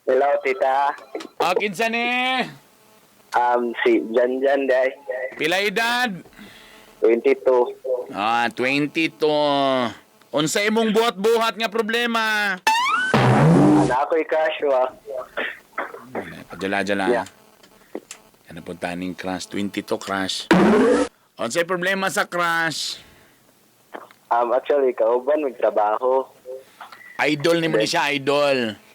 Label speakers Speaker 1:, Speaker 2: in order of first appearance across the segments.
Speaker 1: Hello, tita.
Speaker 2: Ah, kinsa ni?
Speaker 1: Si Jan Jan, day.
Speaker 2: Pila edad?
Speaker 1: 22.
Speaker 2: Ah, 22. Unsa imong buhat-buhat nga problema?
Speaker 1: Ana ako'y crush wa.
Speaker 2: Jala-jala.
Speaker 1: Yeah.
Speaker 2: Ano po taning crush? 22 crush. Unsay problema sa crush?
Speaker 1: Actually, kauban magtrabaho.
Speaker 2: Idol ni mo ni siya, idol.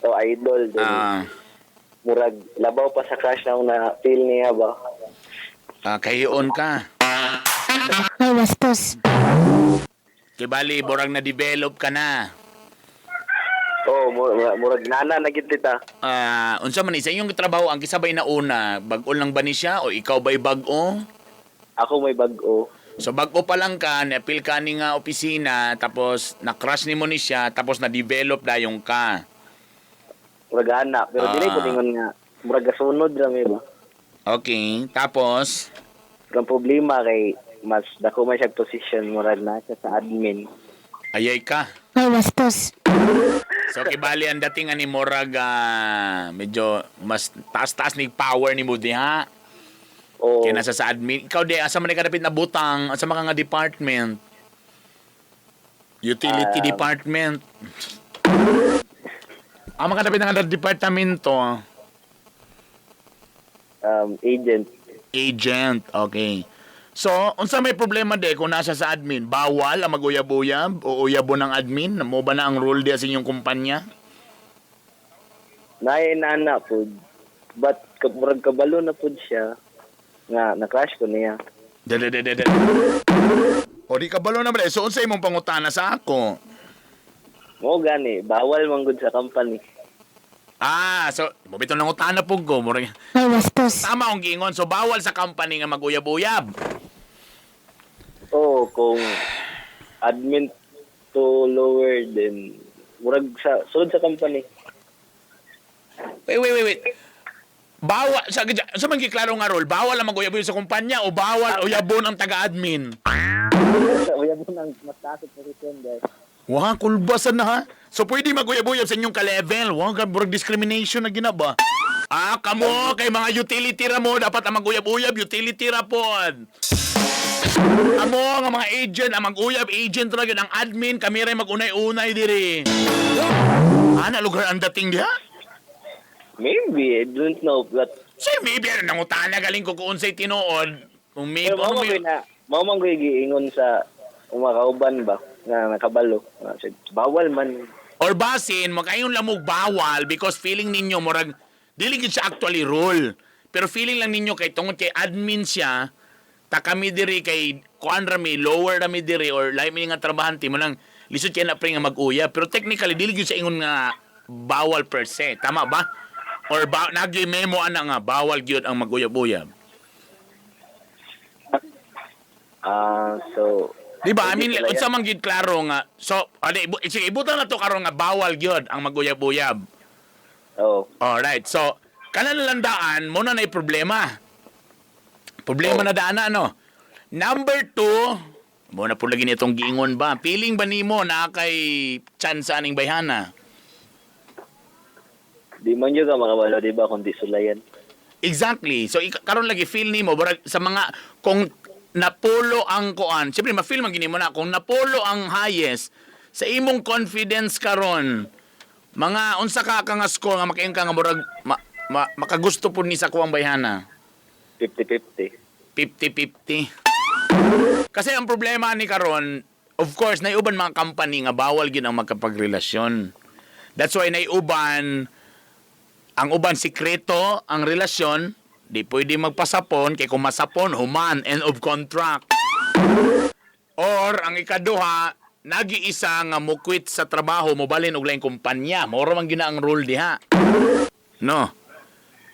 Speaker 1: O idol din.
Speaker 2: Ah,
Speaker 1: Murag labaw pa sa crush na akong na feel niya ba.
Speaker 2: ah, kahiyon ka.
Speaker 3: Ay, bastos.
Speaker 2: Kay bali, borang na-develop ka na.
Speaker 1: Oh, murag nana na gid, tita.
Speaker 2: Ah, unsa man ni sa inyong trabaho ang kisabay na una, bag-o lang ba ni siya o ikaw ba'y bag-o?
Speaker 1: Ako may bag-o.
Speaker 2: So bag-o pa lang ka, na-appeal ka ni nga opisina, tapos na-crush nimo ni siya, tapos na-develop dayong ka.
Speaker 1: Murag ana, pero dili ko tingon nga murag gasunod ra mi ba.
Speaker 2: Okay, tapos
Speaker 1: Pero ang problema kay mas dako man siya position, murag na siya sa admin.
Speaker 2: Ayay ka.
Speaker 3: Ay, bastos.
Speaker 2: So kibali ang dating ani murag medyo mas taas-taas ni power ni mo diha.
Speaker 1: O
Speaker 2: Kaya nasa sa admin. Ikaw di asa man ni kadapit na butang, asa man ka nga department? Utility department. Ang mga kadapit na nga departamento,
Speaker 1: agent.
Speaker 2: Agent. Okay. So, unsa may problema de kung nasa sa admin? Bawal ang maguyab-uyab o uyabo ng admin? Mo ba na ang rule diya sa inyong kumpanya?
Speaker 1: Naay nana pud. But murag kabalo na pud siya nga na-crush ko niya.
Speaker 2: De, de, de, de, de. O di kabalo na ba? So, unsa imong pangutana sa ako?
Speaker 1: Mo gani, bawal man gud sa company.
Speaker 2: Ah, so, mo bitong nangutana po ko.
Speaker 3: Ay, bastos.
Speaker 2: Tama akong giingon. So, bawal sa company nga maguyab-uyab.
Speaker 1: Oo, kung admin to lower then murag sa sulod sa company.
Speaker 2: Wait, wait, wait, wait. Bawal, sa man klaro nga rule, bawal ang maguyab-uyab sa kumpanya o bawal uyabon ang taga-admin?
Speaker 1: Sa uyab mo nang mas taas ang position guys.
Speaker 2: Wah, kulbasan na ha. So pwede maguyab-uyab sa inyong ka-level. Wah, murag discrimination na ginaba. Ah, kamo, kay mga utility ra mo, dapat ang maguyab-uyab, utility ra pod. Kamo, nga mga agent, ang mag-uyab, agent ra gyud, ang admin, kami ra mag-unay-unay diri. Ana, lugar ang dating diha?
Speaker 1: Maybe, I don't know, but
Speaker 2: Say, maybe, ano, nangutana galing ko kung unsay tinuod. Kung maybe,
Speaker 1: pero
Speaker 2: ano
Speaker 1: mao man
Speaker 2: may.
Speaker 1: na mao man ko'y giingon sa mga kauban ba nga nakabalo. Nga, bawal man.
Speaker 2: Or basin, makayon lamog bawal because feeling ninyo murag dili gid siya actually rule. Pero feeling lang ninyo kay tungod kay admin siya, ta kami diri kay kuan ra mi, lower ra mi diri or lahi mi nga trabahante mo lang lisod kay na pre nga mag-uya. Pero technically dili gyud siya ingon nga bawal per se. Tama ba? Or ba nagyoy memo ana nga bawal gyud ang mag-uyab-uyab.
Speaker 1: Ah, so
Speaker 2: Di ba? I mean,
Speaker 1: pwede sila
Speaker 2: unsa
Speaker 1: yan.
Speaker 2: man gyud klaro nga. So, ade, sige, ibutang na to karon nga bawal gyud ang mag-uyab-uyab.
Speaker 1: Oo.
Speaker 2: Alright. So, kanan lang daan, mo na problema. Problema
Speaker 1: Oh.
Speaker 2: na daan na, ano? Number two, mo na po lagi nitong giingon ba? Feeling ba nimo na kay chance aning bayhana?
Speaker 1: Di man yun ka makabalo, di ba, kung di sulayan.
Speaker 2: Exactly. So, karon lagi feel nimo barag sa mga kung napulo ang kuan. Siyempre ma-feel man gini mo na kung napulo ang highest sa imong confidence karon. Mga unsa ka ka nga score nga makaingon ka nga murag makagusto pud ni sa kuang bayhana?
Speaker 1: 50-50.
Speaker 2: 50-50. Kasi ang problema ni karon, of course, naiuban mga company nga bawal gyud ang magkapagrelasyon. That's why naiuban ang uban sikreto ang relasyon, di pwede magpasapon kay kung masapon human, end of contract. Or ang ikaduha, nagiisa nga mo quit sa trabaho, mobalin og laing kumpanya. Mao ra man gyud na ang rule diha. No.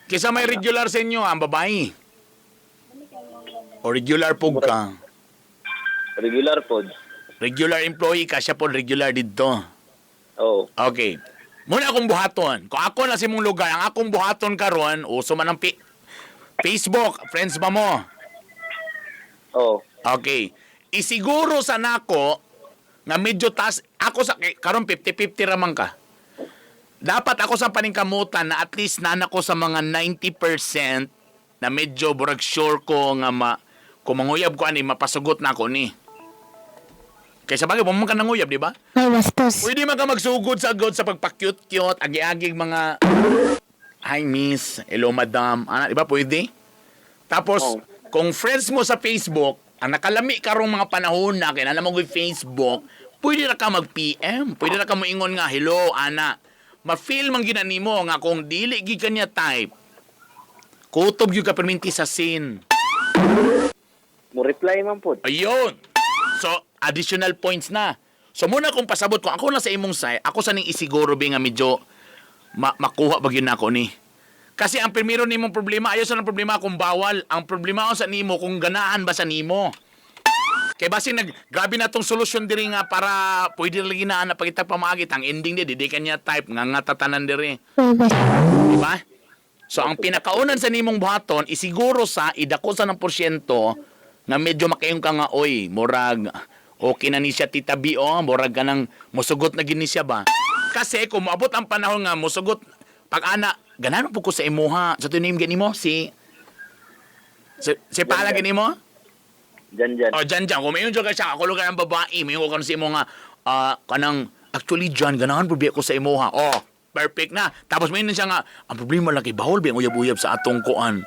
Speaker 2: Kisa may regular sa inyo ang babae. O regular pug ka.
Speaker 1: Regular pod.
Speaker 2: Regular employee ka, siya po regular dito.
Speaker 1: Oo.
Speaker 2: Okay. Muna akong buhaton. Kung ako na sa imong lugar, ang akong buhaton karon, uso man ang Facebook, friends ba mo?
Speaker 1: Oo.
Speaker 2: Okay. Isiguro sa nako nga medyo tas ako sa kay- karon 50-50 ra man ka. Dapat ako sa paningkamutan na at least nana ko sa mga 90% na medyo burag sure ko nga kung manguyab ko ani mapasugot na ako ni. Kaysa bagay, mo man ka nanguyab, di ba?
Speaker 3: May bastos.
Speaker 2: Pwede man ka magsugod sa god sa pagpa-cute-cute, agi-agig mga "Hi miss, hello madam." Ana, di ba pwede? Tapos,
Speaker 1: Oo.
Speaker 2: Kung friends mo sa Facebook, ang nakalami karong mga panahon na kay na mo Facebook, pwede ra ka mag-PM, pwede ra ka moingon nga "Hello, ana." Ma-feel man gyud na nimo nga kung dili gyud ka niya type, kutob gyud ka perminti sa scene.
Speaker 1: Mo reply man pod.
Speaker 2: Ayun. So, additional points na. So, muna kung pasabot ko, ako na sa imong side, ako sa ning isiguro bi nga medyo makuha ba gyud nako ni. Kasi ang primero nimong problema, ayaw sa nang problema kung bawal. Ang problema sa nimo kung ganahan ba sa nimo. Kay basin nag grabe na tong solusyon diri nga para pwede lagi na ana pagita pamaagit ang ending di di kanya type nga nga tatanan diri.
Speaker 3: May bastos.
Speaker 2: Di ba? So ang pinakaunan sa nimong buhaton isiguro sa idako sa ng porsyento nga medyo makayon ka nga, oy, murag okay na ni siya, Tita B, oh, murag ka nang musugot na gini siya ba. Kasi kung moabot ang panahon nga musugot pag ana ganahan po ko sa imuha sa tunim gani mo si pala gani mo.
Speaker 1: Jan jan.
Speaker 2: Oh, dyan, dyan. Kung mayon ka siya, ako lugar ang babae, mayon ko sa imo nga, kanang, actually, dyan, ganahan po ko sa imo ha. Oh, perfect na. Tapos mayon siya nga, ang problema lang kay bawal ba ang uyab-uyab sa atong kuan,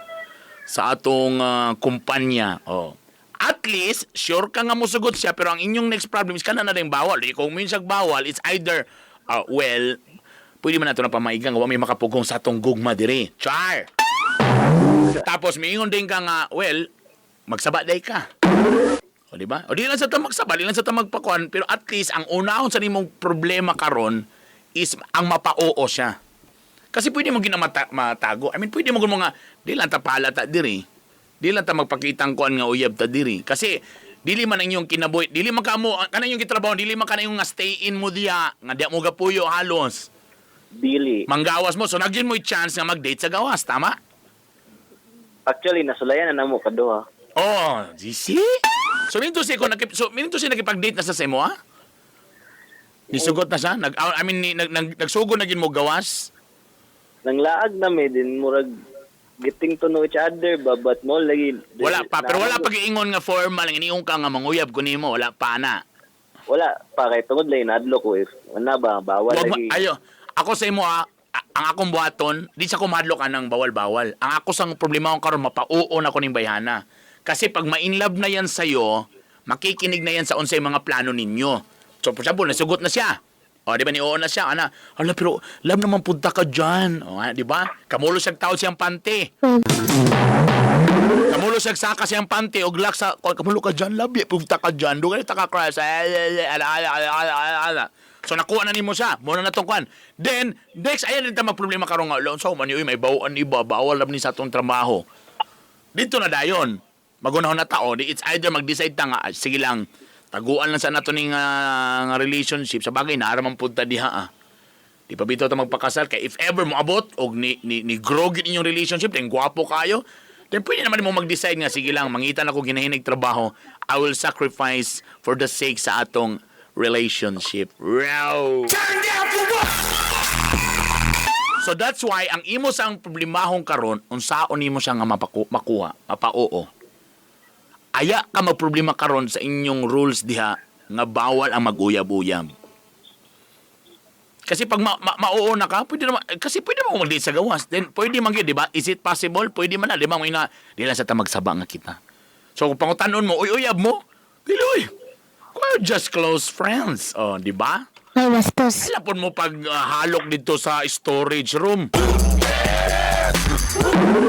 Speaker 2: sa atong kumpanya. Oh. At least, sure ka nga musugot siya, pero ang inyong next problem is kana na rin bawal. Di kung mayon siya bawal, it's either, well, pwede man nato na pamaigang, wa may makapugong sa atong gugma diri. Char! Tapos, miingon din ka nga, well, magsaba day ka. O, di ba? O, di lang sa ta magsaba, di lang sa ta magpakuan, pero at least, ang unahon sa nimong problema karon is ang mapao siya. Kasi pwede mo ginamata matago. I mean, pwede mo mga, di lang ta pala ta diri. Di lang ta magpakitang kuan nga uyab ta diri. Kasi, dili man ang iyong kinabuhi, dili man ka mo, kanang iyong gitrabaho, dili man kanang iyong nga stay in mo diya, nga diya mo gapuyo halos.
Speaker 1: Dili.
Speaker 2: Manggawas mo, so nagyan mo yung chance nga mag-date sa gawas, tama?
Speaker 1: Actually nasulayan na namo kaduha.
Speaker 2: Oh, you see? So minto siya kung nakip, so minto siya nakipag-date na sa imo ha? Nisugot na siya? I mean, nagsugod na gin mo gawas?
Speaker 1: Nanglaag na mi din murag getting to know each other ba, but mo lagi
Speaker 2: Wala pa, pero wala pa giingon nga formal nga iniong ka nga manguyab ko nimo, wala pa na.
Speaker 1: Wala pa kay tungod lagi nadlo ko if ana ba bawal
Speaker 2: Wag
Speaker 1: lagi.
Speaker 2: ayo, ako sa imo ha, ang akong buhaton, di sa kumadlo ka ng bawal-bawal. Ang ako sang problema ko karon mapauon ako ning bayhana. Kasi pag ma-inlove na yan sa'yo, makikinig na yan sa unsay mga plano ninyo. So, for example, nasugot na siya. O, di ba, ni na siya, ana, hala, pero, love naman punta ka dyan. O, di ba? Kamulo siyang tao siyang pante. Kamulo siyang saka siyang pante, og lak sa, kamulo ka dyan, love, punta ka dyan. Doon ka taka crush. Ala, ala, ala, ala, ala, ala. So, nakuha na nimo siya. Muna na tong kuan. Then, next, ayan din ta magproblema karon nga, so, man, uy, may bawaan iba, bawal lab ni sa atong trabaho. Dito na dayon. Magunahon na tao, di it's either mag-decide ta nga, "Ah, sige lang, taguan lang sa nato ning nga relationship sa bagay naara man pud ta diha ah. Di pa bitaw ta magpakasal kay if ever moabot og ni grow gyud inyong relationship, then gwapo kayo, then pwede naman mo mag-decide nga sige lang, mangita na ko ginahinig trabaho, I will sacrifice for the sake sa atong relationship. Wow! So that's why ang imo sang problemahong karon unsaon nimo siya nga makuha, mapauo. Aya ka magproblema karon sa inyong rules diha nga bawal ang maguyab-uyab. Kasi pag mauo na ka, pwede naman, kasi pwede mo mag-date sa gawas. Then pwede man gyud, di ba? Is it possible? Pwede man na, di ba? Mo ina, di lang sa ta magsaba nga kita. So kung pangutanon mo, uy, uyab mo, dili uy. We're just close friends. Oh, di ba?
Speaker 3: May bastos.
Speaker 2: Lapon mo pag halok dito sa storage room.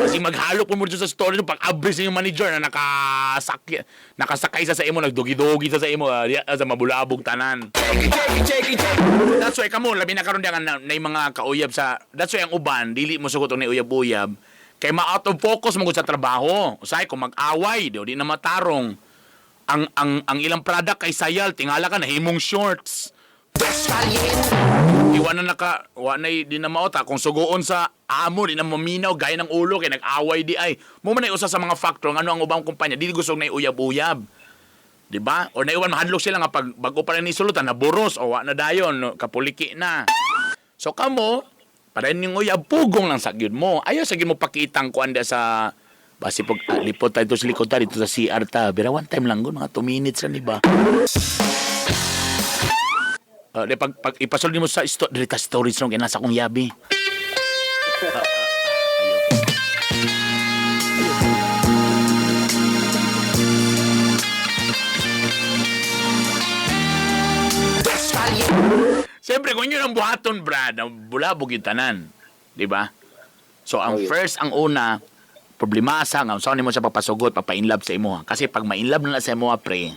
Speaker 2: Kasi maghalok po mo dito sa storage room, pag abri sa inyong manager na nakasakay sa imo, nagdugi-dugi sa imo, sa mabulabog tanan. That's why kamo, labi na karon diyan na yung mga kauyab sa, that's why ang uban, dili mo sugot og na uyab-uyab, kay ma-out of focus mo gud sa trabaho. Usay, kung mag-away, di na matarong. Ang ilang product kay sayal, tingala ka nahimong shorts. Di wa na naka wa na di na maota kung sugoon sa amo, di na maminaw gaya ng ulo kay nag-away di ay. Mo man ay usa sa mga factor ngano ang ubang kumpanya dili gusto na uyab-uyab. Di ba? O naiwan mahadlok sila nga pag bago pa rin ni sulutan naburos o wa na dayon no, kapuliki na. So kamo Para ning uyab, pugong lang sa gyud mo. Ayaw sa gyud mo pakitang kuan da sa basi pag lipot tayo sa likod ta dito sa CR ta. Bira one time lang gud, mga 2 minutes lang, di ba? Di pag ipasulod nimo sa diri ta storage room kay nasa akong yabi. Ayaw. Siyempre, kung yun ang buhaton, Brad, ang bulabog yung tanan. Di ba? So, ang first, ang una, problema sa nga, saan mo siya papasugot, papainlove sa imo. Kasi pag ma-inlove na sa imo, pre,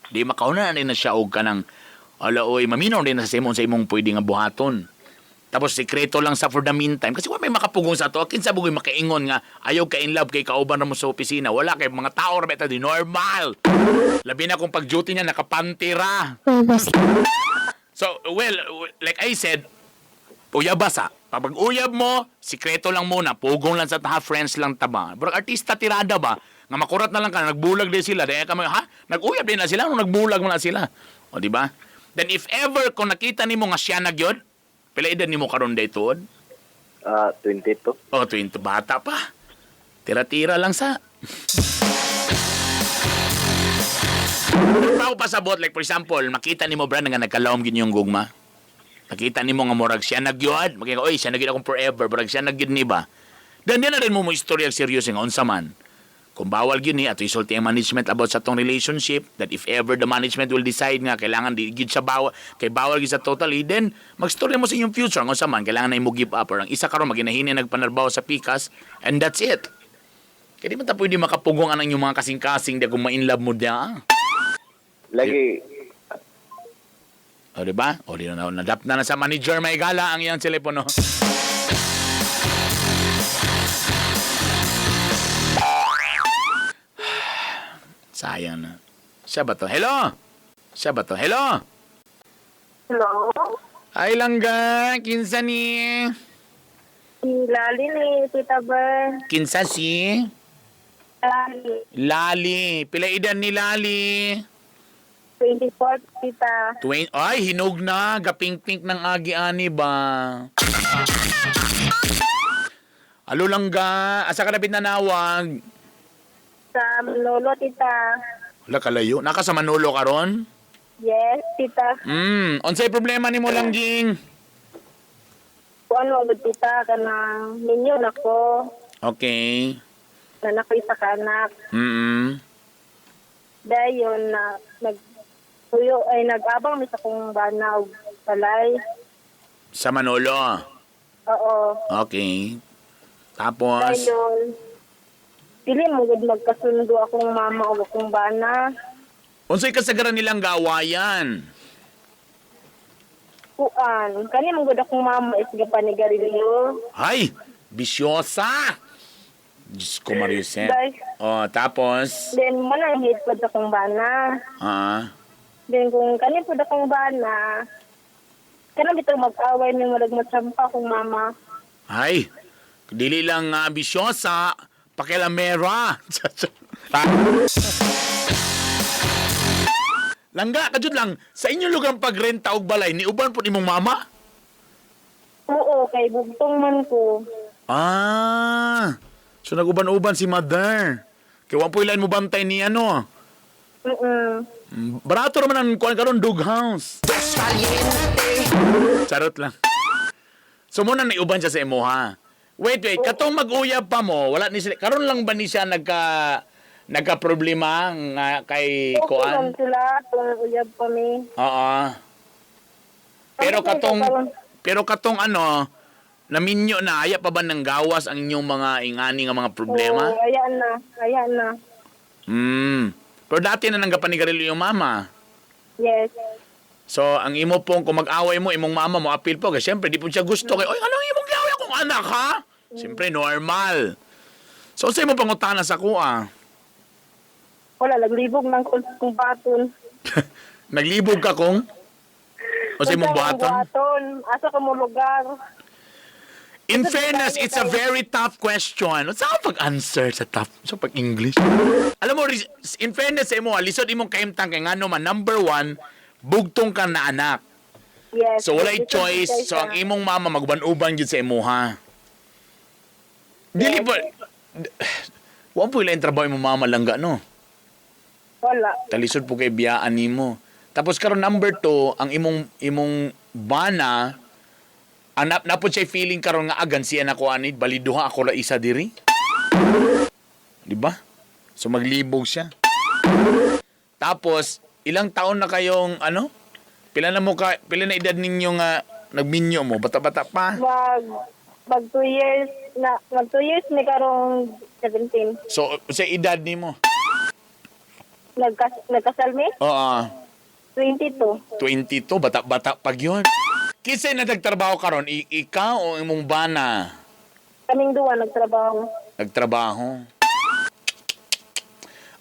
Speaker 2: di makauna na rin na siya og kanang, ala, oy, maminaw din na sa imo sa imong pwede nga buhaton. Tapos sikreto lang sa for the meantime kasi wa may makapugong sa ato. Kinsa bugoy makaingon nga ayaw ka in love kay kauban ra mo sa opisina. Wala kay mga tao ra beta di normal. Labi na kung pag duty niya nakapanty ra.
Speaker 3: Huwebes.
Speaker 2: So, well, like I said, uyab ba sa? Pag uyab mo, sikreto lang muna, pugong lang sa taha, friends lang taba. Pero artista tirada ba? Nga makurat na lang ka, nagbulag din sila. Dahil ka ha? Nag-uyab din na sila, nung nagbulag mo na sila. O, di ba? Then if ever, kung nakita nimo nga siya na gyud, pila edad nimo karon day tuod?
Speaker 1: 22.
Speaker 2: O, tuwing bata pa. Tira-tira lang sa. Pero pasabot, like for example, makita nimo brand nga nagkalawom gid yung gugma. Nakita nimo nga murag siya nagyod, makita oy siya nagyod akong forever, murag siya nagyod ni ba. Then di na rin mo mo istorya seryoso nga unsa man. Kung bawal gyud ni ato isulti ang management about sa tong relationship that if ever the management will decide nga kailangan di gyud siya bawal kay bawal gyud sa totally, then magstorya mo sa inyong future nga unsa man kailangan na imo give up or ang isa karon maginahini nagpanarbaho sa pikas and that's it. Kaya di man ta pwede makapugong ang inyong mga kasing-kasing di kung ma-inlove mo diya.
Speaker 1: Lagi,
Speaker 2: O, di ba? O, di na, nadap na na sa manager may gala ang iyang telepono. Sayang na. Siya ba to? Hello? Siya ba to? Hello?
Speaker 4: Hello?
Speaker 2: Ay, langga. Kinsa ni?
Speaker 4: Si Lali ni Tita Ber.
Speaker 2: Kinsa si?
Speaker 4: Lali.
Speaker 2: Lali. Pila edad ni Lali?
Speaker 4: 24, Tita.
Speaker 2: Ay, hinog na. Gapink-pink ng agi-ani ba? Alo langga. Asa ka napit nanawag?
Speaker 4: Sa Manolo, Tita.
Speaker 2: Wala kalayo. Naka sa Manolo karon?
Speaker 4: Yes, Tita.
Speaker 2: Unsay problema nimo langging?
Speaker 4: Kung ano, Tita, kanang ninyo nako.
Speaker 2: Okay.
Speaker 4: Na nako isa ka anak. Dayon na nag tuyo ay nag-abang mi sa kong bana og balay.
Speaker 2: Sa Manolo.
Speaker 4: Oo.
Speaker 2: Okay. Tapos,
Speaker 4: Dayon dili mo gud magkasundo akong mama og akong bana.
Speaker 2: Unsay kasagaran nilang gawayan?
Speaker 4: Kuan, kani mo gud akong mama is gapanigarilyo.
Speaker 2: Ay, bisyosa. Diyos ko, Maricel.
Speaker 4: Dahil-
Speaker 2: Oh, tapos,
Speaker 4: Then mananghid pud akong bana. Then kung kani pud akong bana, kanang bitaw mag-away mi murag matsampa akong mama.
Speaker 2: Ay, dili lang ambisyosa, pakialamera. Langga, kajud lang, sa inyong lugar pagrenta og balay, niuban po imong mama?
Speaker 4: Oo, kay bugtong man ko.
Speaker 2: Ah, so naguban-uban si mother. Kaya wa po ilan mo bantay ni ano. Barato naman ang kuan karon dog house. Charot lang. So muna naiuban siya sa imuha. Wait, wait, katong mag-uyab pa mo, wala ni sila. Karon lang ba ni siya nagka problema nga kay
Speaker 4: Okay man
Speaker 2: kuan?
Speaker 4: sila kung uyab pa mi.
Speaker 2: Oo. Pero
Speaker 4: Ano
Speaker 2: katong
Speaker 4: karon?
Speaker 2: pero katong ano, naminyo na aya pa ba ng gawas ang inyong mga ingani nga mga problema?
Speaker 4: Oo, ayan na, ayan na.
Speaker 2: Pero dati na nanggapanigarilyo yung mama.
Speaker 4: Yes.
Speaker 2: So, ang imo pong, kung mag-away mo, imong mama mo, appeal po. Kasi syempre, di po siya gusto. Kay, oy, anong imong gawin akong anak, ha? Siyempre, normal. So, sa imo pangutana sa kuha?
Speaker 4: Wala, naglibog lang ko kung baton.
Speaker 2: Naglibog ka kung? O sa imong
Speaker 4: Unsa akong
Speaker 2: buhaton?
Speaker 4: buhaton? Asa ka mo lugar?
Speaker 2: In fairness, it's a very tough question. What's ang pag-answer sa tough? Sa pag-English? Alam mo, in fairness sa imo, ah, lisod imong kaimtang kay ngano man, number one, bugtong ka na anak.
Speaker 4: Yes.
Speaker 2: So walay
Speaker 4: Lisod
Speaker 2: choice.
Speaker 4: kay
Speaker 2: So ang
Speaker 4: siya.
Speaker 2: imong mama maguban-uban gyud sa imuha. Dili ba Wa po ilain trabaho imong mama, langga, no?
Speaker 4: Wala.
Speaker 2: Talisod po kay biyaan nimo. Tapos karon, number 2, ang imong imong bana anap na po siya feeling karon nga agan siya na ko ani baliduha ako ra isa diri. Di ba? So maglibog siya. Tapos ilang taon na kayong ano? Pila na mo ka pila na edad ninyo nga nagminyo mo? Bata-bata pa.
Speaker 4: Mag mag 2 years na, mag 2 years ni karong 17.
Speaker 2: So sa edad nimo?
Speaker 4: Nagkasal mi.
Speaker 2: Oo.
Speaker 4: 22.
Speaker 2: 22, bata-bata pag yun. Kinsa na nagtrabaho karon? Ikaw o imong bana?
Speaker 4: Kaming duwa nagtrabaho.
Speaker 2: Nagtrabaho.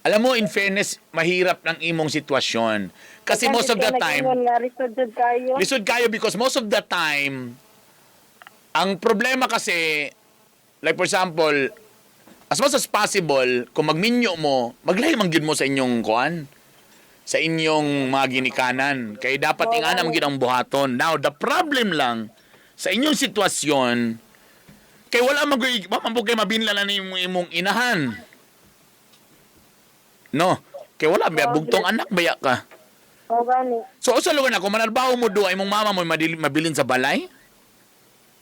Speaker 2: Alam mo, in fairness, mahirap ng imong sitwasyon. Kasi most of the time,
Speaker 4: Nag-ingon nga lisod jud kayo.
Speaker 2: Lisod kayo because most of the time, ang problema kasi, like for example, as much as possible, kung magminyo mo, maglahi man gyud mo sa inyong kuan, sa inyong mga ginikanan. Kaya dapat ingana man gyud ang buhaton. Now, the problem lang, sa inyong sitwasyon, kay wala man gyud, wa man po kay mabinla na imong, imong inahan. No? Kay wala ba bugtong anak baya ka.
Speaker 4: O gani.
Speaker 2: So usa lugar na kung manarbaho mo duha imong mama mo mabilin sa balay?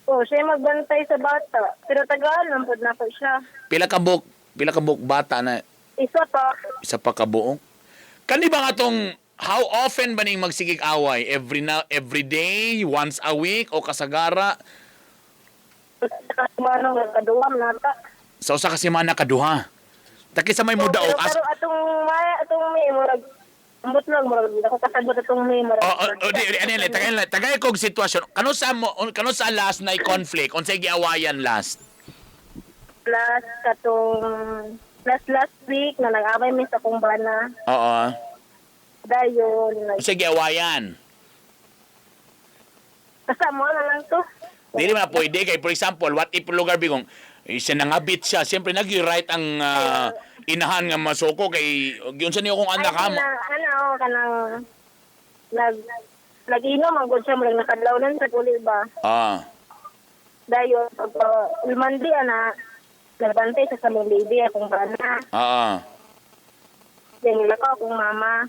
Speaker 4: Oh, siya magbantay sa bata. Pero tagaan lang pud nako siya.
Speaker 2: Pila ka buok bata na?
Speaker 4: Isa pa.
Speaker 2: Isa pa ka buok. Kani ba nga tong how often ba ning magsigig away? Every na every day, once a week o kasagara?
Speaker 4: Mano nga kaduwam nata.
Speaker 2: Sa usa ka semana kaduha. Taki sa may
Speaker 4: Pero,
Speaker 2: mudaok as
Speaker 4: pero atong may atong may murag ambot lang, murag di ako kasabot atong may murag.
Speaker 2: Oh, di, ano yun, tagay tagay kog sitwasyon. Kano sa mo kano sa last na conflict? Unsay giawayan last?
Speaker 4: Last katong last last week na nag-away mi sa akong bana.
Speaker 2: Oo.
Speaker 4: Dayon nag
Speaker 2: Unsay giawayan?
Speaker 4: kasama na lang to.
Speaker 2: Dili man na pwede kay for example, what if lugar bigong siya nangabit siya, siyempre nag-right ang inahan nga masuko kay giunsa niyo kung anak ha.
Speaker 4: Ay, na, ano, kanang nag nag-inom ang gud siya, murag nakadlawnan sa kuli ba. Dayon pagka lumandi ana, nagbantay siya sa mong baby akong bana. Then nilakaw akong mama.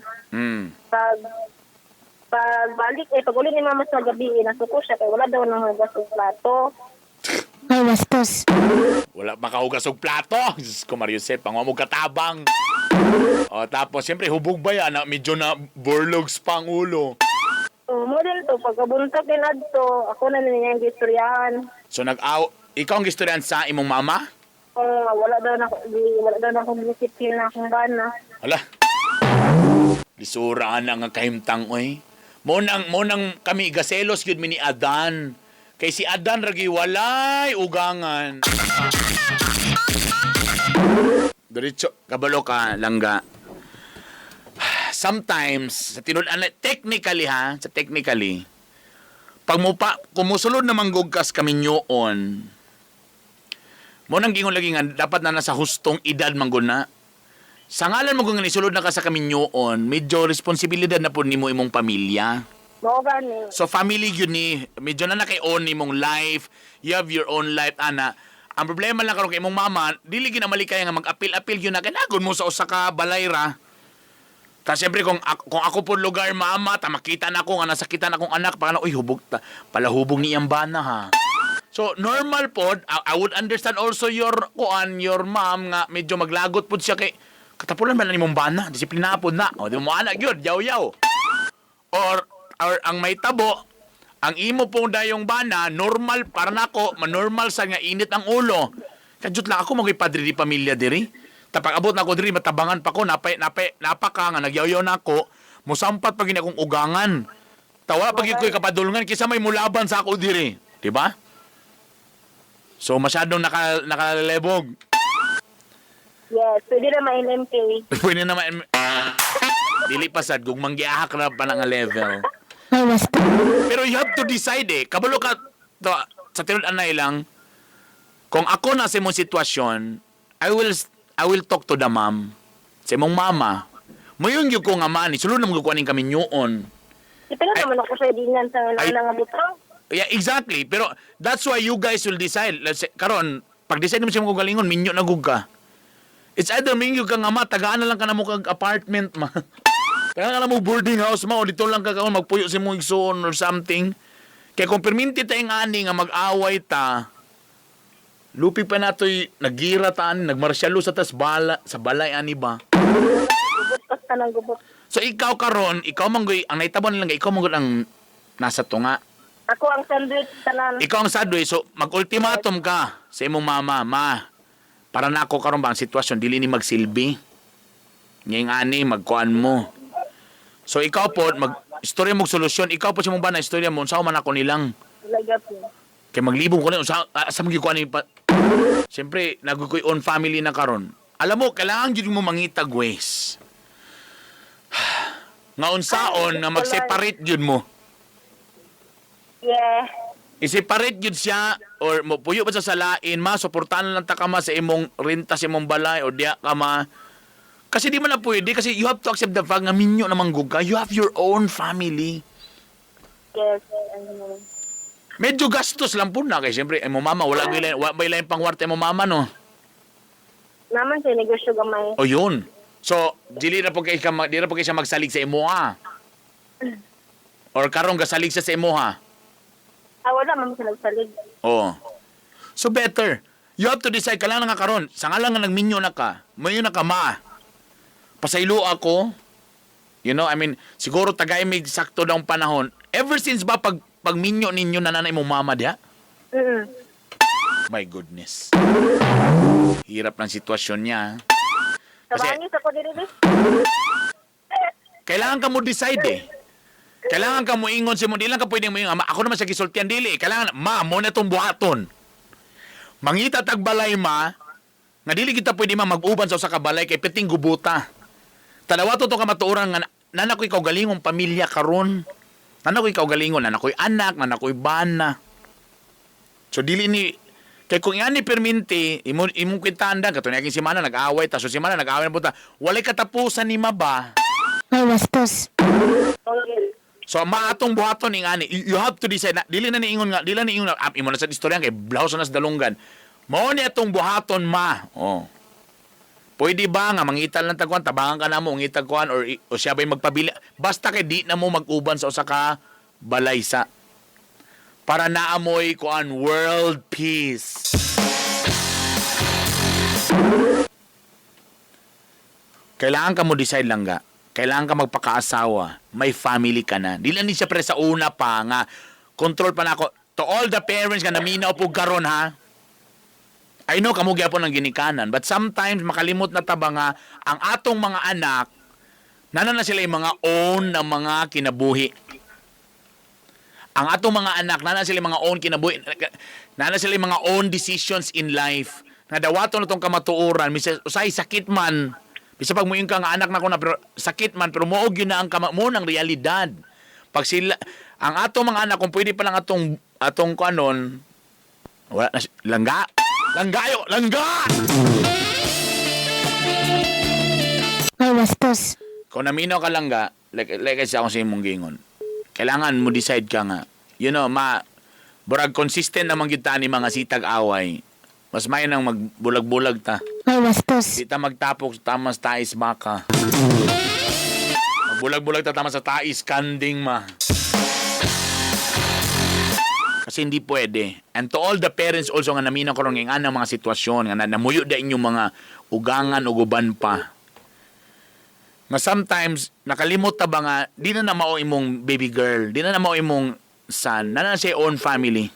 Speaker 4: Pagbalik eh pag uli ni mama sa gabi eh, nasuko siya kay wala daw nang hugas og plato.
Speaker 3: Ay, bastos.
Speaker 2: Wala makahugas og plato. Diyos ko, Mariusep, pangwa mo katabang. O, tapos, siyempre, hubog ba yan? Na, medyo na burlogs pa ang ulo.
Speaker 4: So, mo din to pagkabuntag din adto ako na niya yung gistoryahan.
Speaker 2: So, nag-aw, ikaw ang gistoryan sa imong mama?
Speaker 4: Kung wala daw na wala daw na akong disiplina akong bana.
Speaker 2: Hala. Lisura na nga kahimtang oy. Mo nang kami gaselos gyud mi ni Adan. Kay si Adan ragi walay ugangan. Diretso kabalo ka, langga. Sometimes sa tinud-an technically ha, sa technically pag mo pa kumusulod na manggugkas kami nyoon. Mo nang gingon lagi nga dapat na nasa hustong edad manggod na. Sa ngalan mo kung nisulod na ka sa kaminyoon, medyo responsibilidad na po nimo imong pamilya.
Speaker 4: Mao gani.
Speaker 2: So family yun ni, medyo na na kay own imong life, you have your own life, ana. Ang problema lang karon kay imong mama, dili gyud na malikay nga mag-apil-apil yun na kay mo sa usa ka balay ra. Ta siyempre kung ako po lugar mama, ta makita na ako nga nasakitan akong anak, pa uy hubog ta, palahubog ni iyang bana ha. So normal pod, I would understand also your kuan, your mom nga medyo maglagot pod siya kay katapulan man na nimong bana, disiplina pod na. O di mo anak gyud, yaw-yaw. Or ang may tabo, ang imo pong dayong bana, normal para nako, manormal sa nga init ang ulo. Kadyot lang ako magay padre di pamilya diri. Tapag abot na ako diri matabangan pa ko, napay napay napaka nga nagyaw-yaw na ako, musampat pa gini akong ugangan. Tawa pag ko'y kapadulngan kaysa may mulaban sa ako diri, di ba? So masyadong nakalebog.
Speaker 4: Yes, pwede na ma-LMK.
Speaker 2: Pwede naman dili pa sad kung manggiahak na pa nga level.
Speaker 3: Ay, bastos.
Speaker 2: Pero you have to decide eh. Kabalo ka, to, sa tinud-anay lang, kung ako na sa imong sitwasyon, I will talk to the mom. Sa imong mama. Moyong gyud ko nga mani, sulod na mo ko aning kaminyuon.
Speaker 4: Ipila naman ako sa dinan sa
Speaker 2: Ay-
Speaker 4: nana nga butang.
Speaker 2: Yeah, exactly. Pero that's why you guys will decide. Let's say, karon, pag decide mo siya mo galingon, minyo na gug ka. It's either minyo ka nga ma, tagaan na lang ka na mo kag apartment ma. Tagaan ka na mo boarding house ma, o dito lang ka kaon magpuyo sa imong igsoon or something. Kaya kung perminti ta yung ani nga mag-away ta, lupi pa nato'y nagira ta ani, nagmarsyalo sa tas bala, sa balay ani ba?
Speaker 4: Gubot pas tanang gubot.
Speaker 2: So ikaw karon, ikaw manggoy, ang naitabo nilang ikaw manggoy ang nasa tunga.
Speaker 4: Ako ang sandwich tanan.
Speaker 2: Ikaw ang sadway, so mag-ultimatum ka sa imong mama, ma. Para na ako karon ba ang sitwasyon dili ni magsilbi. Ngayong ani magkuan mo. So ikaw po mag istorya mo og solusyon, ikaw po sa imong bana istorya mo unsa man ako nilang
Speaker 4: Wala po.
Speaker 2: kay maglibong ko na unsa ah, sa magyud ko ani pa. Siyempre, nagukoy own family na karon. Alam mo, kailangan gyud mo mangitag ways. Nga unsaon nga mag-separate gyud mo.
Speaker 4: Yeah.
Speaker 2: I-separate gyud siya or mo puyo ba sa salain ma suportahan lang ta ka ma sa imong renta sa imong balay o diya ka ma kasi di man na pwede kasi you have to accept the fact nga minyo na manggug ka, you have your own family.
Speaker 4: Yes. Ano.
Speaker 2: Medyo gastos lang po na kay siyempre imong mama wala gyud lain, wa may lain pangwarta imong mama, no?
Speaker 4: Naman sa negosyo gamay.
Speaker 2: O yun, so dili ra po kay ka dili ra po kay siya magsalig sa imuha or karon gasalig siya sa imuha.
Speaker 4: Ah, wala man sila nagsalig.
Speaker 2: Oo. So better. You have to decide ka lang nga karon. Sa nga lang nga nagminyo na ka, mayo na ka ma. Pasaylo ako. I mean, siguro tagay may sakto daw ang panahon. Ever since ba pag pagminyo ninyo na nanay mo mama diha?
Speaker 4: Mm.
Speaker 2: My goodness. Hirap ng sitwasyon niya. Kasi-
Speaker 4: Tabangis ako diri bis.
Speaker 2: Kailangan ka mo decide eh. Kailangan ka mo ingon si mo, di lang ka pwedeng mo ingon. "Ma, ako naman sa gisultian dili eh. Kailangan, ma, mo na itong buhaton. Mangita tag balay ma, nga dili kita pwede ma mag-uban sa usa ka balay kay piting gubuta. Tanawa to ka matuoran nga nana ko'y kaugalingong pamilya karon. Nana ko'y kaugalingon, nana ko'y anak, nana ko'y bana. So dili ni kay kung yan ni perminti imo imong kwitanda kato niya simana nag-away ta so simana nag-away na puta walay katapusan ni ma ba.
Speaker 3: Ay, bastos.
Speaker 4: Okay.
Speaker 2: So maatong buhaton ning ani you have to decide na dili na niingon nga dili na niingon nga ah, imo na sa istorya kay blaws na sa dalunggan. Mao ni atong buhaton ma. Oh. Pwede ba nga mangital lang tagkuan tabangan ka namo ngitag kuan or o siya ba'y magpabili basta kay di na mo mag-uban sa usa ka balaysa. Para naamoy kuan world peace. Kailangan ka mo decide lang ga. Kailangan ka magpakaasawa. May family ka na. Di lang ni siya pre sa una pa nga. Control pa na ako. To all the parents nga naminaw po karon ha. I know kamo gyapon ang ginikanan, but sometimes makalimot na ta ba nga ang atong mga anak nana na sila yung mga own na mga kinabuhi. Ang atong mga anak nana sila yung mga own kinabuhi, nana sila yung mga own decisions in life. Nga dawaton na tong kamatuoran, misal usay sakit man, bisa pag muingon ka nga anak na ko na pero sakit man pero mao gyud na ang kama, mo nang realidad. Pag sila ang atong mga anak kung pwede pa lang atong atong kanon wala na langga. Langgayo, langga.
Speaker 3: Ay, bastos.
Speaker 2: Kung naminaw ka lang ga, like sa akong sa imong gingon, kailangan mo decide ka nga. Ma, burag consistent naman gyud ta ni mga sitag away. Mas may nang magbulag-bulag ta.
Speaker 3: Ay, bastos.
Speaker 2: Di ta magtapok tama sa tais baka. Magbulag-bulag ta tama sa tais kanding ma. Kasi hindi pwede. And to all the parents also nga naminaw karon ng anang mga sitwasyon nga namuyo da inyong mga ugangan ug uban pa. Nga sometimes nakalimot ta ba nga di na na mao imong baby girl, di na na mao imong son, na na siya own family.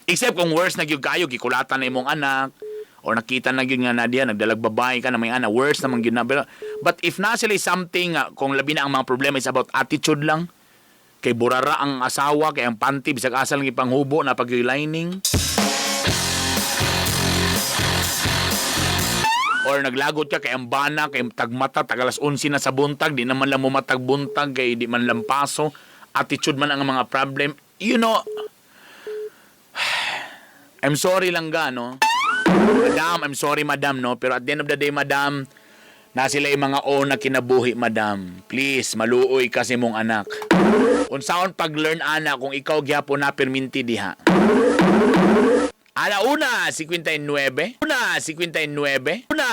Speaker 2: Except kung worse na gyud kayo gikulatan na imong anak or nakita na gyud nga na diya nagdalag babae ka na may anak, worse naman gyud na. Pero, but if na sila something nga kung labi na ang mga problema is about attitude lang, kay burara ang asawa, kay ang panty bisag asa lang ipanghubo na pag lining. Or naglagot ka kay ang bana, kay tagmata, tag alas 11 na sa buntag, di naman lang mumatag buntag, kay di man lang paso, attitude man ang mga problem. I'm sorry lang ga, no? Madam, I'm sorry, madam, no? Pero at the end of the day, madam, Na sila yung mga own na kinabuhi, madam. Please, maluoy kasi mong anak. Unsaon pag-learn ana kung ikaw gyapon na perminti diha. Alauna, 59. Una, 59. Una,